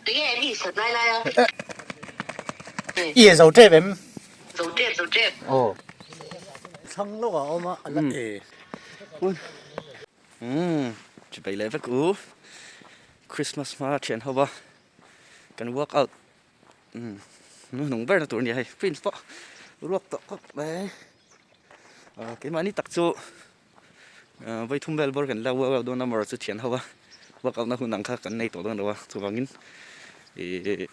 Tinge mi san lai lai a? I zo tep em? Zo tep zo tep. Aw. Thlang lawk ah awm a, a la e. Umm chibai leh vek u. Christmas hma thian ho a kan work out umm hnuhnung ber na tur a ni a hei prince pawh ruak tawh khawp mai. Keimahni tak chu Vawi thum vel bawr kan la workout dawn a mawr chu thian ho a workout na hun ang kha kan nei tawh dawn lo a chuvangin ih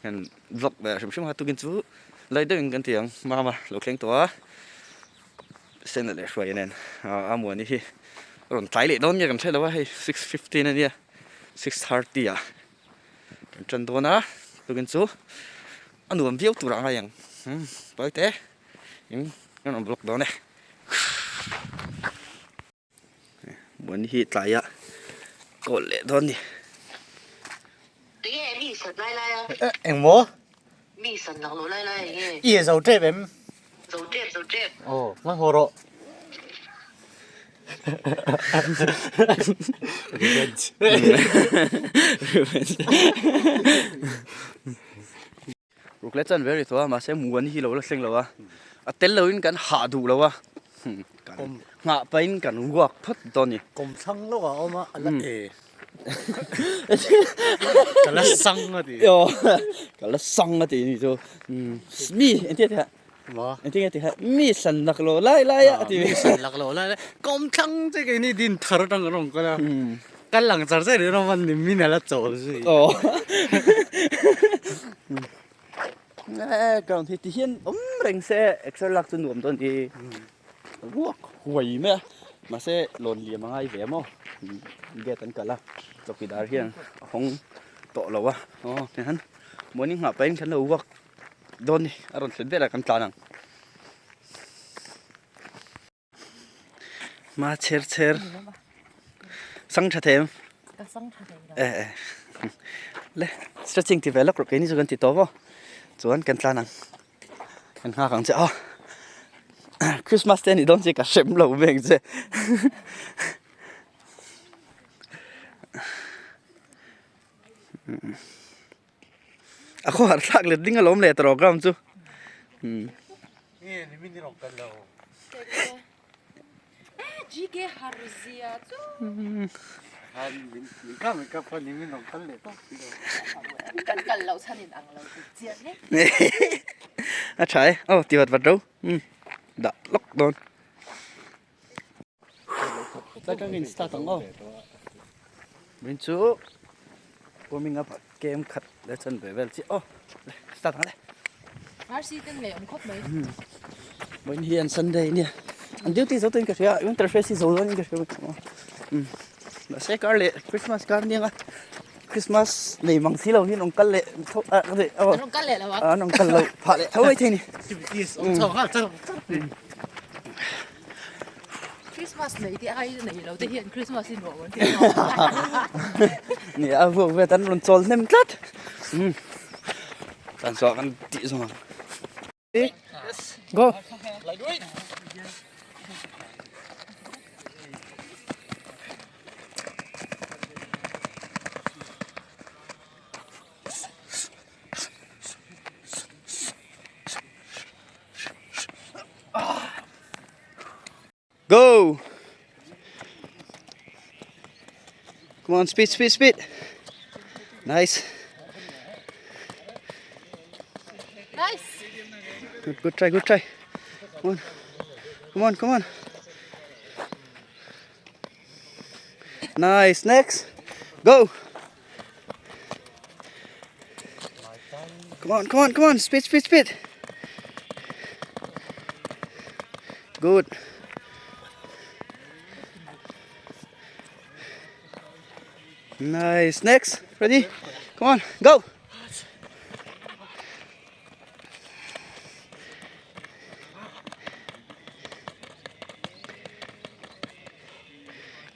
kan vlog ve hrim hrim a tukin chu lai deuhin kan ti ang mama lo thleng tawh a sena leh hruaia nen a muani hi a rawn tlai leh dawn nge kan hre lo a hei 6:15 ania 6:30 ah kan tan dawn a tukin chu a nuam viau tur ah a ngai ang pawi te in kan rawn vlog dawn e. Muan hi tlai a kawl leh dawn ni. Tinge mi san lai lai a? Eng maw? Mi san lak loh lai lai eng nge? I zo tep em? Zo tep zo tep. Aw, hma haw rawh. Revenge. Revenge. Ruk leh chuan ve ri tawh a mahse muan hi lo la thleng lo a a tel loin kan hah duh lo a kan nghah pahin kan ruak phawt dawn a ni. Kawm thlang lawk ah a awm a a la e ka la sang a ti. Aw ka la sang a ti ni chu mi engtin nge Maw? Engtin nge ti kha mi san lak lo lai lai a ti. Mi san lak lo lai lai kawm thlang che keini din thar atang kan rawn kal a kal lang char char in a ni min a la chawl zui. Aw ground hi ti hian awm reng se exer lak chu nuam dawn i ruak huai mai a mahse lawn liam a ngai ve maw gate an kalh a chawkidar hian a hawng tawh lo a aw tihian morning nghah pahin kan lo walk dawn ni a rawn thlen velah kan tlan ang ma chher chher sang tha them e e le stretching ti ve lawk rawh keini chu kan ti tawp aw chuan kan tlan ang kan nghak ang che aw Christmas te a nih dawn che ka hrem lo veng che. A khawhar thlak let ding alawm leh tawh ground chu. Nge ni min rawng kal lo. GK har zia chu. Han min min ka min ka pha ni min rawng kal leh tawp si lo. Kan kal lo chhan in ang lo ti chian e. A tha e. Aw ti vat vat ro. Dah lawk dawn. Tlai kang in start ang aw. Min chu warming up game khat le chan ve vel chi aw. Start ang le. RC ten ngei awm khawp mai. Vawiin hi an Sunday nia. An duty zo ten ka hria winter fest hi zo dawn in ka hria bawk ang. Mahse kar leh Christmas kar nia Christmas nei mang si lo hi an rawn kal leh tho a An rawn kal leh lo a. An rawn kal lo phah leh tho mai thei ni. Activities awm chho nghal char char. Christmas nei te ai nei lo te hian Christmas hi nuam an ti Ni a vuak vet an rawn chawl hnem tlat. Tan chhuah kan tih zawng ang. Go. Go! Come on, speed, speed, speed. Nice. Nice. Good, good try, good try. Come on. Come on, come on. Nice. Next. Go. Come on, come on, come on. Speed, speed, speed. Good. Nice. Next. Ready? Come on. Go.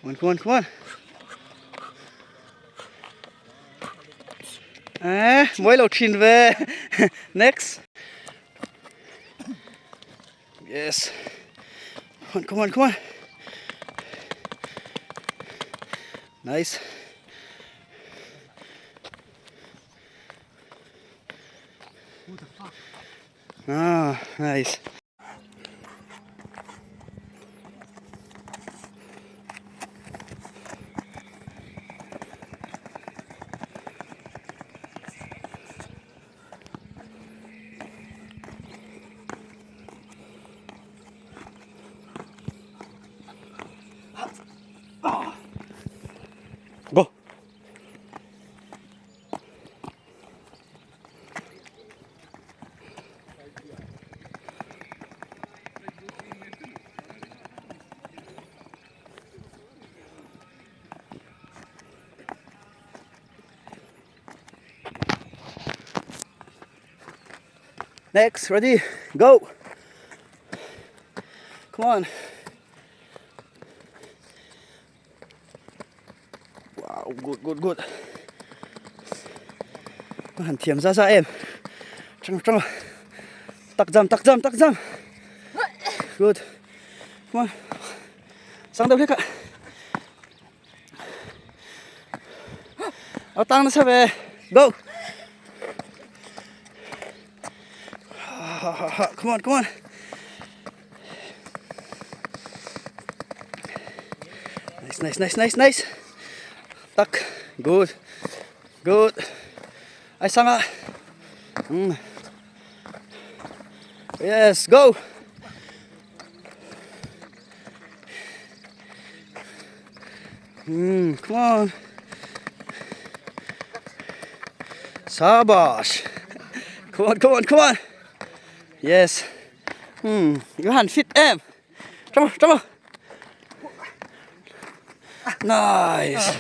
Come on, come on, come on. Eh, mawi lo thin ve. Next. Yes. Come on, come on, come on. Nice. Ah, nice. Go. Next, ready, go. Come on. Wow, good, good, good. Han thiam za za em. Tang tang. Tak jam, tak jam, tak jam. Good. Come on. Sang deuh hlek ah. A tang nasa ve. Go. Come on, come on. Nice, nice, nice, nice, nice. Tak. Good. Good. Ai sang a. Yes, go. Come on. Sabash. Come on, come on, come on. Yes. You han fit em. Come on, come on. Nice.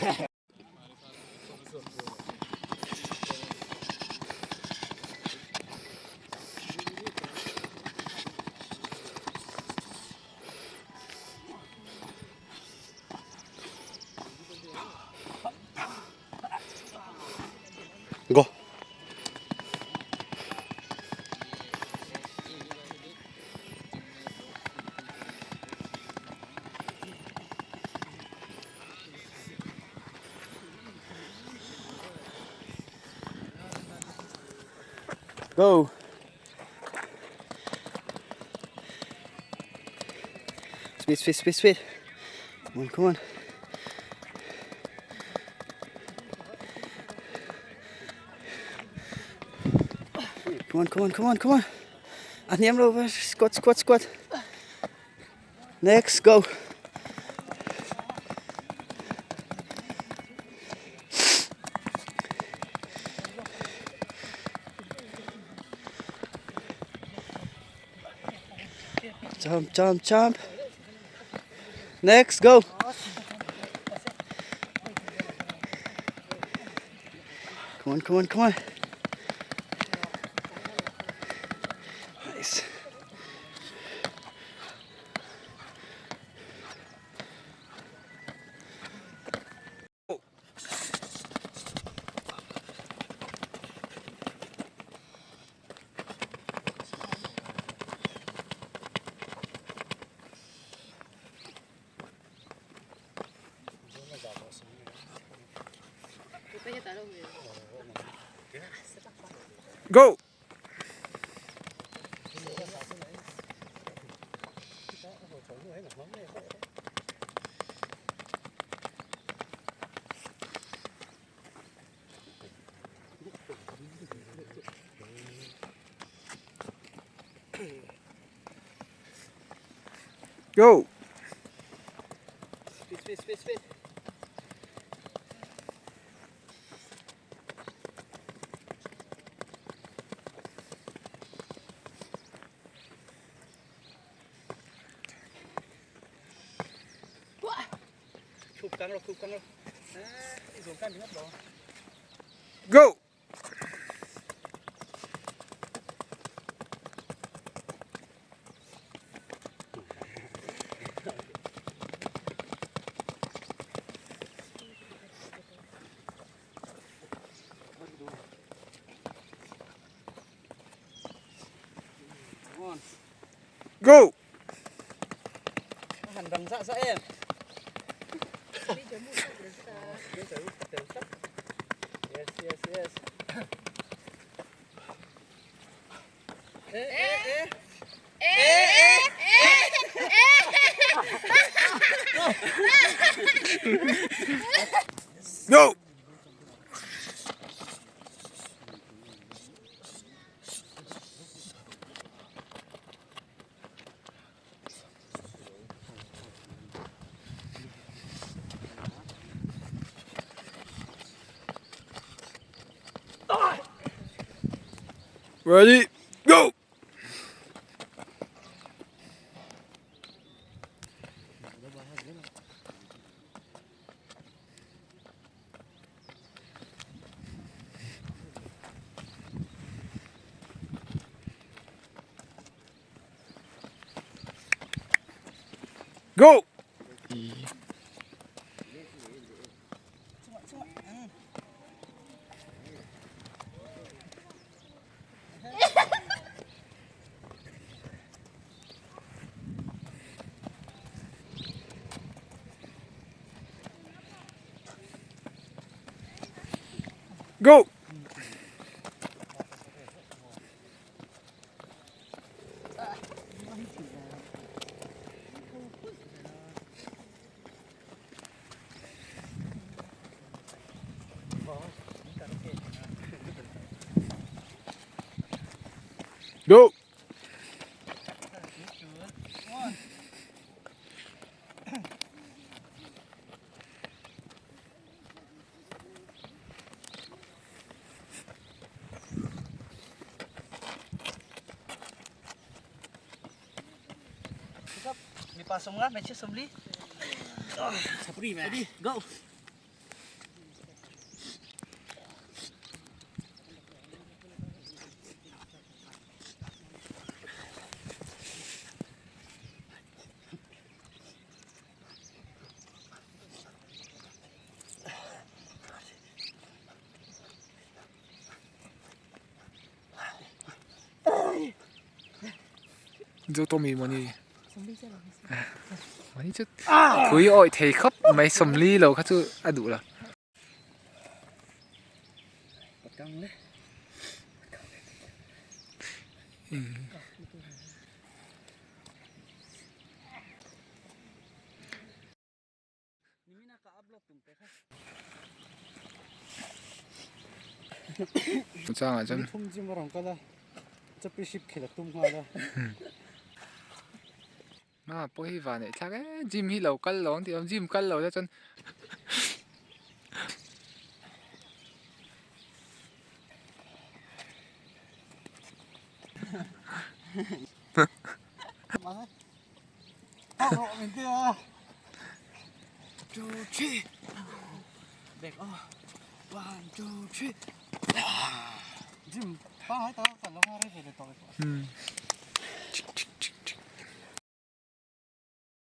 Go. Go. Speed, speed, speed, speed. Come on, come on. Come on, come on, come on, come on. A hniam lo, squat, squat, squat. Next, go. Jump, jump, jump. Next, go. Come on, come on, come on. Nice. Go! Go! Speed, speed, speed, speed. Go! Go! Hành răng dạ dạ em. Yes, yes, yes. Go! Ready, go! Go! Go! Go! Mipa 50 hmeichhia 40 ready go Zo Tommy mawni mawni chu thui awih thei khawp mai 40 lo kha chu a duh lo. Changah chuan a pawh hi van neih thlak e gym hi lo kal lo ang tih awm gym kal lo te chuan